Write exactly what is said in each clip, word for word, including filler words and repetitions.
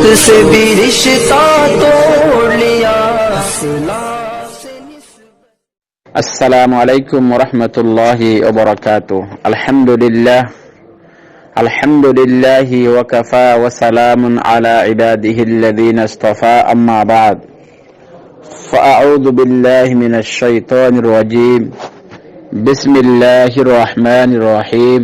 से भी रिश्ता तोड़ लिया। السلام عليكم ورحمة الله وبركاته. الحمد لله. الحمد لله وكفى وسلام على عباده الذين اصطفى، أما بعد. فأعوذ بالله من الشيطان الرجيم. بسم الله الرحمن الرحيم.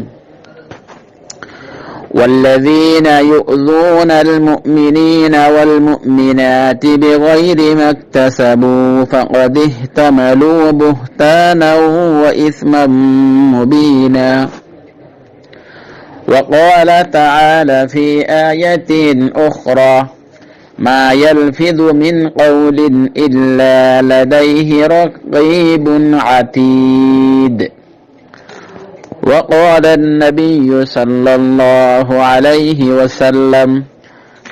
والذين يؤذون المؤمنين والمؤمنات بغير ما اكتسبوا فقد احتملوا بهتانا وإثما مبينا. وقال تعالى في آية أخرى: ما يلفظ من قول إلا لديه رقيب عتيد. وقال النبي صلى الله عليه وسلم: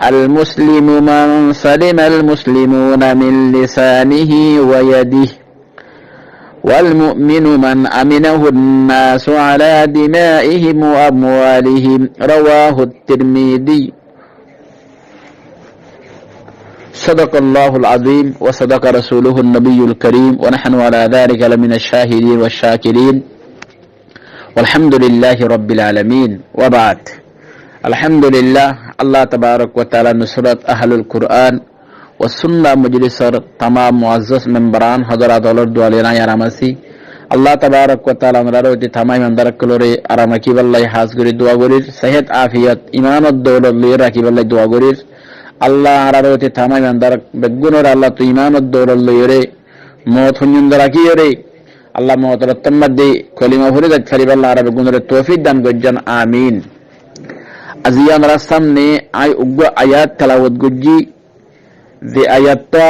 المسلم من سلم المسلمون من لسانه ويده، والمؤمن من أمنه الناس على دمائهم وأموالهم. رواه الترمذي. صدق الله العظيم وصدق رسوله النبي الكريم ونحن على ذلك لمن الشاهدين والشاكرين والحمد لله رب العالمين وبعد. الحمد لله، Allah tabarak wa taala nusrat ahlul Quran wa sunna mojlisor tamam muazzaz membaran, hozorat ólor dualiyana aram así. Allah tabarak wa taala onorar óite tamam imandar ókkolore aram rakíballa hás gorí dua gorír, sehet afiyot, imanor doulot loiyore rakíballa dua gorír. Allah onorar óite tamam imandar beggúnore Allah tui imanor doulot loiyore moot foijjonto rakíyore, Allah mootor ottót de kolima fori zait fariballa onorar beggúnore toufik dan goijjon, amin. Aijja onorar samne añí uggwá ayat telawot goijjí, ze ayat to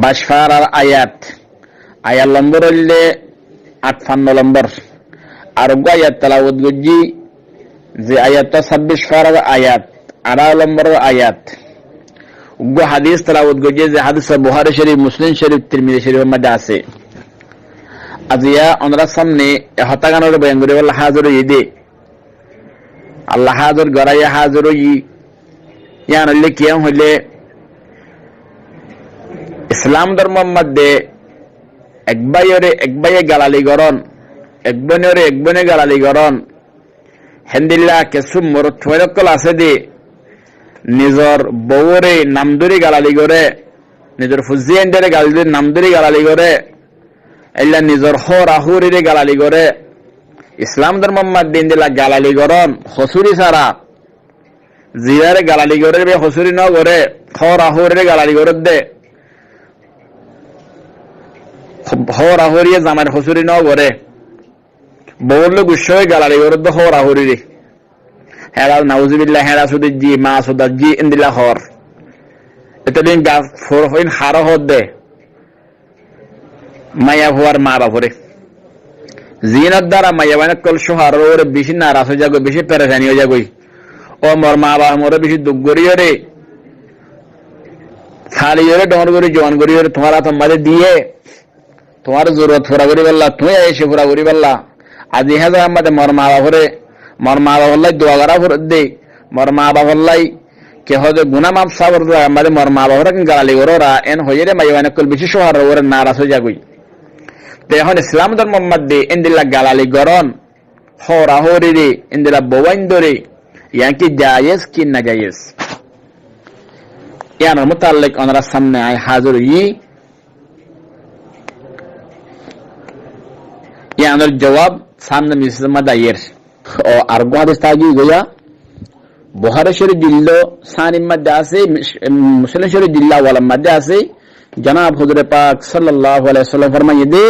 baic farar ayat, ayat lombor óilde atfanno lombor. Ar uggwá ayat telawot goijjí, ze ayat to sabbic farar ayat, añçáro lomboror ayat. Uggwá hadis telawot goijjí, ze hadis Buhari Shorif, Muslim Shorif, Tirmizi Shorifor maze asé. Aijja onorar samne e hotáganore boyan goríballa házir óiyi de. Allah házir goráiye, házir óiyi. Yián óilde kiyá hoilé, Islam dórmor maze ek báiyore ek báiye galali gorón, ek bóinore ek bóine galali gorón. Héndilla kessú morotfuain ókkol asé de, nizor bouwore nam dóri galali goré, nizor fuain dóre galali dóri nam dóri galali goré, éilla nizor hóora hóorire galali goré. Islam dórmor maze endilla galali gorón, hosúri sára, zibáre galali goré íba hosúri nógoré, hóora hóorire galali goré de, hóora hóoriye zamair hosúri nógoré. Bouwor loi guccá ói galali goródde hóora hóorire. Héçe nauzubillah, héçe sudaijjí, ma sudaijjí, endilla hoór. Ete din ga foroin haró hoódde. Maiyafuar maa bafore. Ziínor duara maiyafuain ókkol cóuharor uore bicí naras ói zagói, bicí perecani ói zagói. Ó mor maa bafe more bicí duk goríyore, faliyore, dhoóñr gorí, juan goríyore, tuáñr átor maze diye, tuáñr zorurot fura goríballa, tuñí aice fura goríballa. Aijja hé zagar maze mor maa bafore, mor maa bafolla dua gorá foredde, mor maa bafolla ki hoóde guná maf safor zagar maze mor maa bafore galali goróra, en hoiyére maiyafuain ókkol bicí cóuharor uore naras ói zagói. Te ehón Islam dórmor maze endilla galali gorón, hóora hóorire, endilla bouwáin dóre, yián ki jayez ki najayez? Yiánor mutallek onorar samne añí házir óiyi. Yiánor juwab samne misal maze aiyér. Ó, ar uggwá hadis táki goiyá, Buhári Córifor jildo sánir maze asé, Mus-, Muslim Córifor jildo awalor maze asé, janab Huzure Pak sallallahu alaihi wasallam formaiyé de,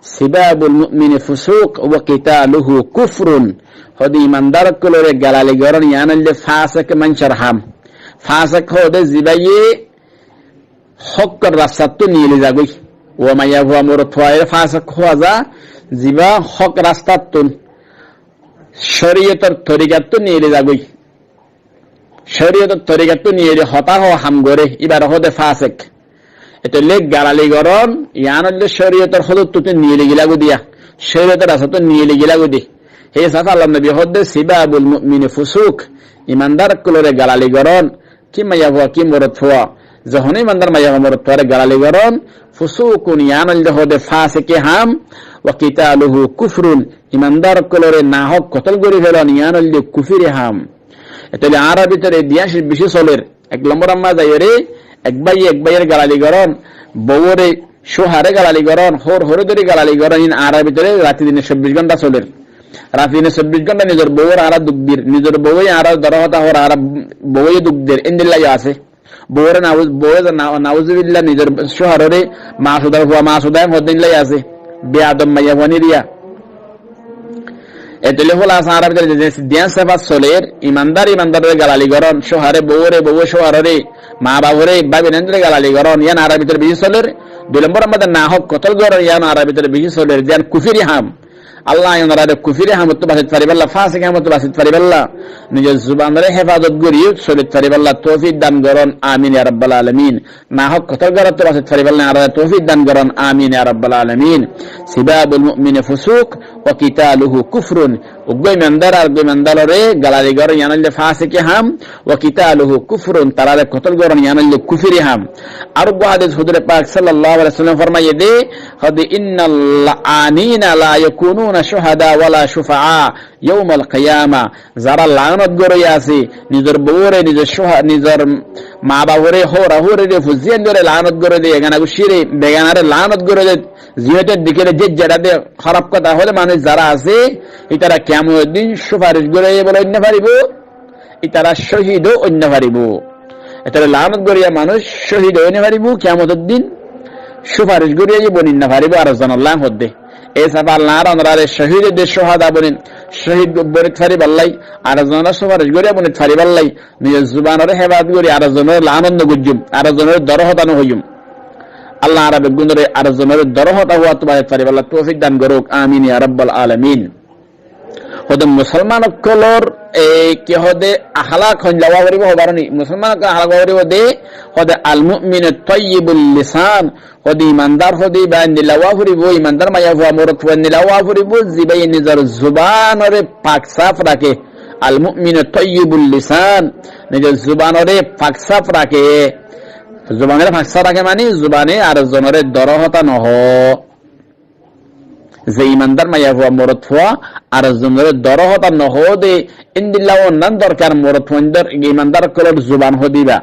"Sibabul mu'mini fusuq wa qitaluhu kufrun." Hóde imandar ókkolore galali gorón yián óilde fásek maincór ham. Fásek hóde zibáye hókor rastattú niyeli zagói. Ó maiyafua morotfuaire fásek hoó za, zibá hók rastattún córiyotor torikattú niyeli zagói. Córiyotor torikattú niyeli hotá hoó, ham goré, íbare hóde fásek. Etolla galali gorón, yián óilde córiyotor hódottú niyeli gilagói diya. Córiyotor rastattú niyeli gilagói di. Hé sáfe Allar nobi hoódde, "Sibabul mu'mini fusuk", imandar ókkolore galali gorón, ki maiyafua, ki morotfua, ze honó imandar maiyafua morotfuare galali gorón, fusukun, yián óilde hoóde fasiki ham, wa kitaluhu kufrun, imandar ókkolore nahók kotol gorí felón, yián óilde kufiri ham. Etólla añárar bútore diyan beci soler. Ek lombor amma zaiyóre, ek báiye ek báiyore galali gorón, bouwore cóuhare galali gorón, hóor hóore dóri galali gorón, iín añárar bútore rati dine sobbic gónta soler. Rati dine sobbic gónta nizor bouwore añára duk dir, nizor bouwe añárar dóro hotá hoór, añárar bouwe duk der, endilla yó asé. Bouwore nauz-, bouwe za-, na-, nauzubillah, nizor cóuharore, masudar fua masuda hoódde endilla yó asé. Beadob maiyafua niriya. Etólla húla asé añárar bútore ze, ze diyan sefat soler, imandar imandarore galali gorón, cóuhare bouwore, bouwe cóuharore, mabafore, bábi náinore galali gorón, yián añárar bútore beci soler. Dui lombor amma de nahók kotol gorón, yián añárar bútore beci soler, yián kufiri ham. Allah añáráre kufiri hamottú basit faribálla, fasiki hamottú basit faribálla, nizor zubanore hefazot gorí solit faribálla toufik dan gorón. Amin ya rabbal alamin. Nahók kotol goróttu basit faribálla añáráre toufik dan gorón. Amin ya rabbal alamin. Sibabul mu'mini fusuk wa kitaluhu kufrun. Uggwá imandar ar uggwá imandarore galali gorón, yián óilde fasiki ham, wa kitaluhu kufrun, tarare kotol gorón, yián óilde kufiri ham. Ar uggwá hadis huzure pak sallallahu alaihi wasallam formaiyé de, hoódde, "Innal la'anina la yakununa shuhada wala shufa'a yawmal qiyama." Zara laánot goróiya asé, nizor bouwore, nizor cóuha-, nizor mabafore, hóora hóorire, fuzzíyandore laánot goróiya de, egana guccíre, beganare laánot goróiya de, ziyóte dekíle ze zera de, hóraf hotá hoóde manúic zara asé, ítara kiyamotor din cúfaric goróiya bole ói no faribó, ítara cóhidó ói no faribó. Ítara laánot goróiya manúic cóhid ói no faribó, kiyamotor din cúfaric goróiya boni no faribó, ar zonor laánot hoódde. Ei sáfe Allah añára onoráre cóhid de cóuhada boni, cóhid bonit faribálla, ar zonore cúfaric goróiya bonit faribálla, nizor zubanore hefazot gorí, ar zonore laánot no goijjum, ar zonore dóro hotá no hoiyum. Allah añára beggúnore ar zonore dóro hotá hoóttu basit faribálla toufik dan gorouk. Amin ya rabbal alamin. Hoóde musolman ókkolor, e, ki hoóde ahlak hoilla ówa foribó hoór ni, musolman ókkolor ahlak ówa foribó de, hoóde al mu'minu tayyibul lisan, hoóde imandar hoóde íba endilla ówa foribó, imandar maiyafua morotfua endilla ówa foribó, zibáye nizor zubanore pak saf raké. Al mu'minu tayyibul lisan, nizor zubanore pak saf raké. Zubanore pak saf raké mani zubane ar zonore dóro hotá no hoó. Ze imandar maiyafua morotfua ar zonore dóro hotá no hoó de, endilla ónnan dorkar morotfua indor, imandar ókkolor zuban hoóde íba.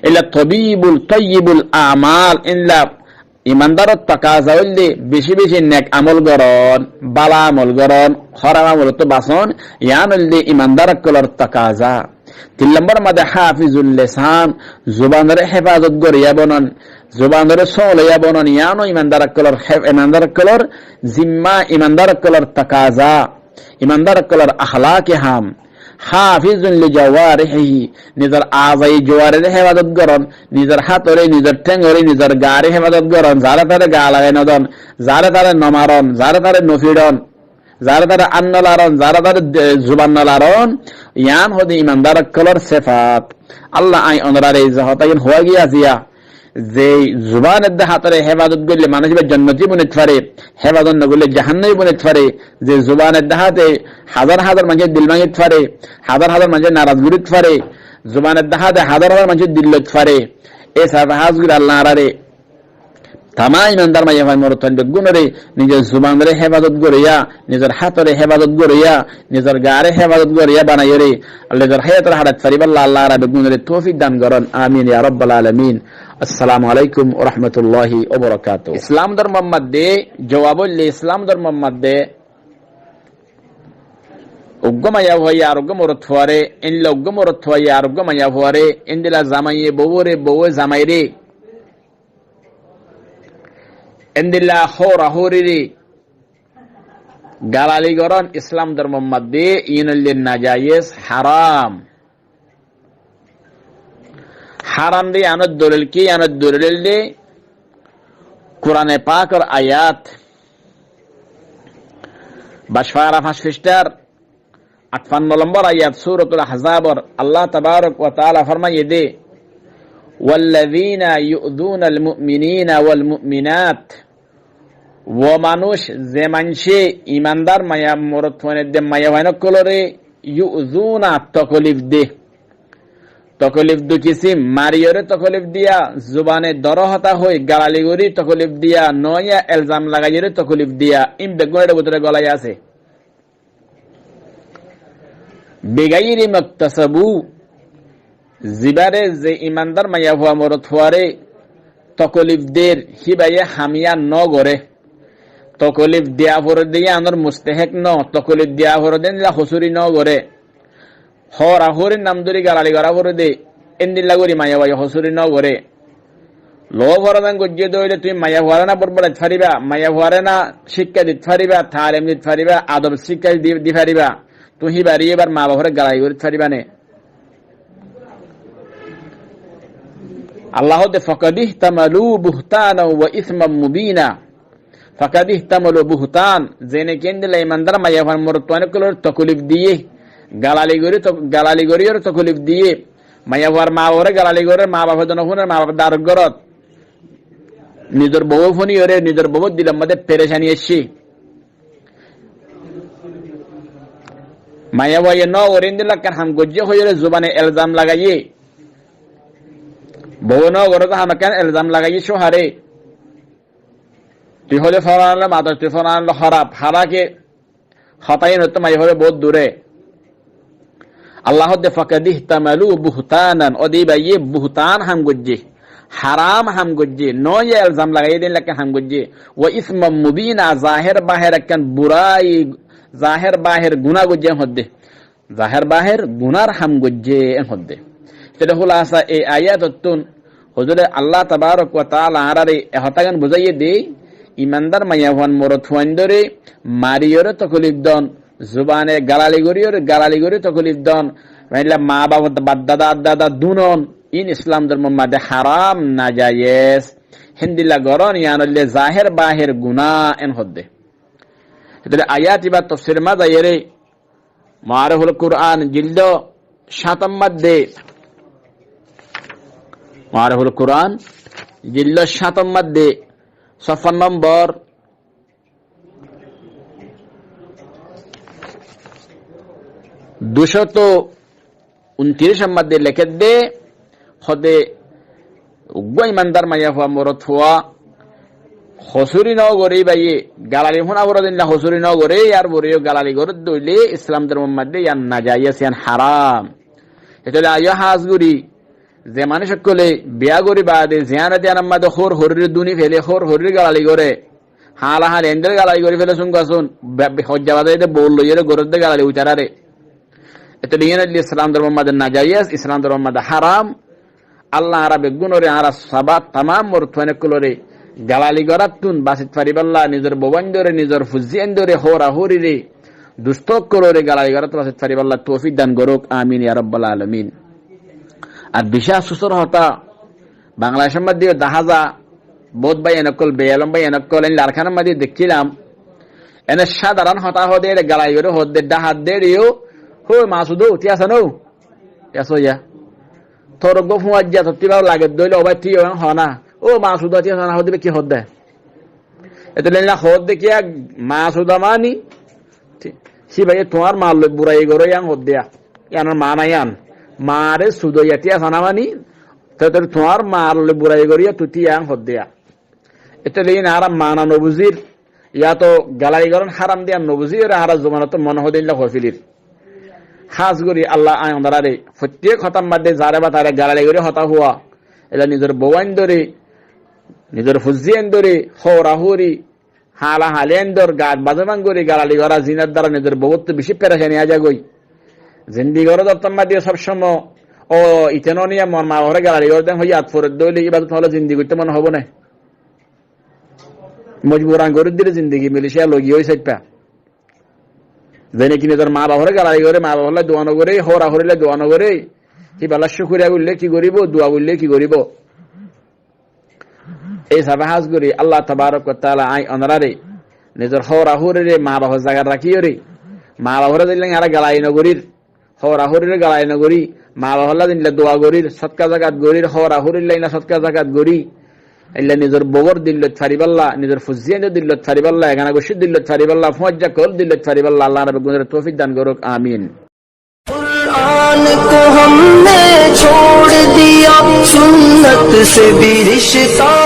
Illa tobibul toyibul amal, illa imandaror takaza óilde beci beci nek amol gorón, bála amol gorón, hóraf amolottú basón, yián óilde imandar ókkolor takaza. Tin lombor mazé hafizul lesan, zubanore hefazot goríya bonon, zubanore sóloiya bonon, yiáno imandar ókkolor hef-, imandar ókkolor zimma, imandar ókkolor takaza, imandar ókkolor ahlaki ham. Hafizun li jawarihihi, nizor azai juwarire hefazot goron, nizor hátore, nizor théngore, nizor gaare hefazot goron, zare tare gaa lagai nodon, zare tare nomaron, zare tare nofiron. Zare tare an no laron, zare tare de-, zuban no laron, yián hoóde imandar ókkolor sefat. Allah añí onorare ze hotá gín hoói giyé aziya, ze zuban edde hátore hefazot goille manúic íba jonnoti bonit fare, hefazot no goille jahannami bonit fare, ze zuban edde háte hazar hazar manúicor dil báñgit fare, hazar hazar manúicor naraz gorit fare, zuban edde háte hazar hazar manúicor dil loit fare, e sefat hás gorí Allah añárare tamam imandar maiyafuain morotfuain beggúnore nizor zubanore hefazot goríya, nizor hátore hefazot goríya, nizor gaare hefazot goríya banaiyóre, nizor háyatore haçait faribálla Allah añára beggúnore toufik dan goron. Amin ya rabbal alamin. Assalamu alaikum wa rahmatullahi wa barakatuh. Islam dormor mazé, juwab óilde Islam dormor mazé, uggwá maiyafuaye ar uggwá morotfuare, endilla uggwá morotfuaye ar uggwá maiyafuare, endilla zamaiye bouwore, bouwe zamaire, endilla hóora hóorire galali goron Islam dormor mazé, iín óilde najayes, haram. Haram de yiánor dolil ki? Yiánor dolil de Kurane Pakor ayat, baic fara fañs fistár atfanno lombor ayat, Suratul Ahzabor, Allah tabarak wa taala formaiyé de, "Wallazina yu'zunal mu'minina wal mu'minat Uo manúic, ze maincé imandar maiya morotfuain edde maiyafuain ókkolóre yu'zuna, tokolif de. Tokolif dui kisim, mariyoré tokolif diya, zubane doró hotá hoi galali gorí tokolif diya, noóiya elzam lagaiyóre tokolif diya, ín beggún éçe bútore golai asé. Bigairi maktasabu, zibáre ze imandar maiyafua morotfuaré tokolif der, híbaye ham yían nógoré. Tokolif diya foredde yíanor mustahek no, tokolif diya foredde endilla hosúri nógoré. Hóra hórir nam dóri galali gorá foredde, endilla gorí maiyafuaye hosúri nógoré. Lou forodan goijjé dé óile tuñí maiyafuaré ná borbarait faribá, maiyafuaré ná cíkka dit faribá, taalim dit faribá, adob cíkka di, di faribá. Tuñí híbaré íbar maa baforé galali gorit faribá né? Allah hoódde, "Fakad ihtamalu buhtanan wa isman mubina." Fakad ihtamalu buhtan, zene ki endilla imandar maiyafuar morotfuain ókkolóre tokolif diyé, galali gorí tok-, galali goríyoré tokolif diyé. Maiyafuar maa baforé galali goré, maa bafe dé nofúner, maa baf dé arek górot. Nizor bouwe fúniyoré, nizor bouwor dilor modde perecani aiccé. Maiyafuaye nógoré endilla ekkán ham goijjé hoiyóre zubane elzam lagaiyé. Bouwe nógoré dé ham ekkán elzam lagaiyé cóuharé. Tui hoilé foran ólla mador, tui foran ólla hóraf, hálake hotá yíanottú maiyafuaré bout duré. Allah hoódde, "Fakad ihtamalu buhtanan", óde íbaye buhtan ham goijjé, haram ham goijjé, noóiya elzam lagaiyé dé endilla ekkán ham goijjé, "wa isman mubina", zahér bahér ekkán burai, zahér bahér guná goijjé hoódde. Zahér bahér gunár ham goijjé en hoódde. Tóile húlasa ei ayatottún huzure Allah tabarak wa taala añáráre e hotágan buzáiye dé, imandar maiyafuain morotfuaindóre mariyoré tokolif don, zubane galali goríyoré, galali gorí tokolif don, mailla maa baf, baf dada, dada dunon, ín Islam dormor modde haram, najayes. Héndilla gorón yían óilde zahér bahér guná en hoódde. Tóile ayat íbar tofsir mazé aiyére, Maariful Quran jildo cáñtor modde, Maariful Quran jildo cáñtor modde, sófa nombor dui cót untiric or modde lekédde, hoódde uggúa imandar maiyafua morotfua hosúri nógoré íbaye, galali fúna foré dé endilla hosúri nógoré, yárfore yó galali gorédde óile Islam dormor modde yían najayes, yían haram. Etólla aiyó hás gorí, ze manúic ókkole biyá gorí baade ziyán edde yíanor modde hóor horíre dúni fele, hóor horíre galali goré, hañla hañli endilla galali gorí fele, sún gua sún, be-, be-, hoijja baade edde boul loiyóre gorédde galali uitaráre. Etólla yían óilde Islam dormor modde najayes, Islam dormor modde haram. Allah añára beggúnoré, añára sába tamam morotfuain ókkolóre galali goráttun basit faribálla, nizor bouwaindóre, nizor fuzzíaindóre, hóora-hórire, dustó ókkolóre galali goráttun basit faribálla toufik dan gorouk. Amin ya rabbal alamin. Ar bicí afsusor hotá, Bangladecór modde yó dahá za, bout báiyain ókkol, beélom báiyain ókkol, en Larkanor modde yó dekkílam, ene sádaron hotá hoóde, ére galai goré hoóde, dháhadde ére yó, "Hó Masud ó, thík asó né?" Thík asó yá. Tor uggúa fúañijja, tottú ibá lagedde óile, "Ó bái, thík ó," en hoó ná. "Ó Masud ó, thík asó né?" Hoóde ibá ki hoóde? Etólla hoóde kiyá, Masud ó mani, híbaye tuáñr maa loi burai goré yían hoóde yá. Yíanor maana yían. Maaré sudoiya thík asó né mani, te, te tuáñr maa loi burai gorí yá, tui thík yían hoóde yá. Etólla iín añára maana nobuzír, yáto galali gorón háram de yían nobuzír, añára zubanottú mone hoó de endilla hoói felír. Hás gorí Allah aññí onoráre, fottíek hotár modde zaré ba taré galali gorí hotá hoó, eilla nizor bouwaindóre, nizor fuzzíaindóre, hóora-hóori, hañla-hañliaindór gat bazaban gorí galali gorá, zinar dara nizor bouwottu bicí perecani aái zagói. Zindigi goródde ottór modde sob cómo, "Ó, ite no niya, mor maa baforé galali gorédde," hoiyé yad foredde óile, ibá toóu zindigi goittó mone hoibó né? Mojburan gorí dile zindigi Malaysia loi giyói saippa. Zene ki nizor maa baforé galali goré, maa bafolla dua nogoré, hóora-hóorilla dua nogoré, híballa cúkuriya goille ki goríbo, dua goille ki goríbo? Ei hísafe hás gorí Allah tabarak wa taala aññí onoráre nizor hóora-hóorire maa bafor zagat rakíyoré, maa baforé zeilla añára galali nogorír, hóora-hóorire galali nogorí, maa bafolla zeilla dua gorír, sótka zakat gorír, hóora-hóorilla eilla sótka zakat gorí, Ella nizor bouwor dillot faribálla, nizor fuzziyáinor dillot faribálla, egana gucír dillot faribálla, fuañijja kol dillot faribálla, Allah añára beggúnore toufik dan gorouk. Amin. قرآن کو ہم نے چھوڑ دیا، سنت سے بھی رشتہ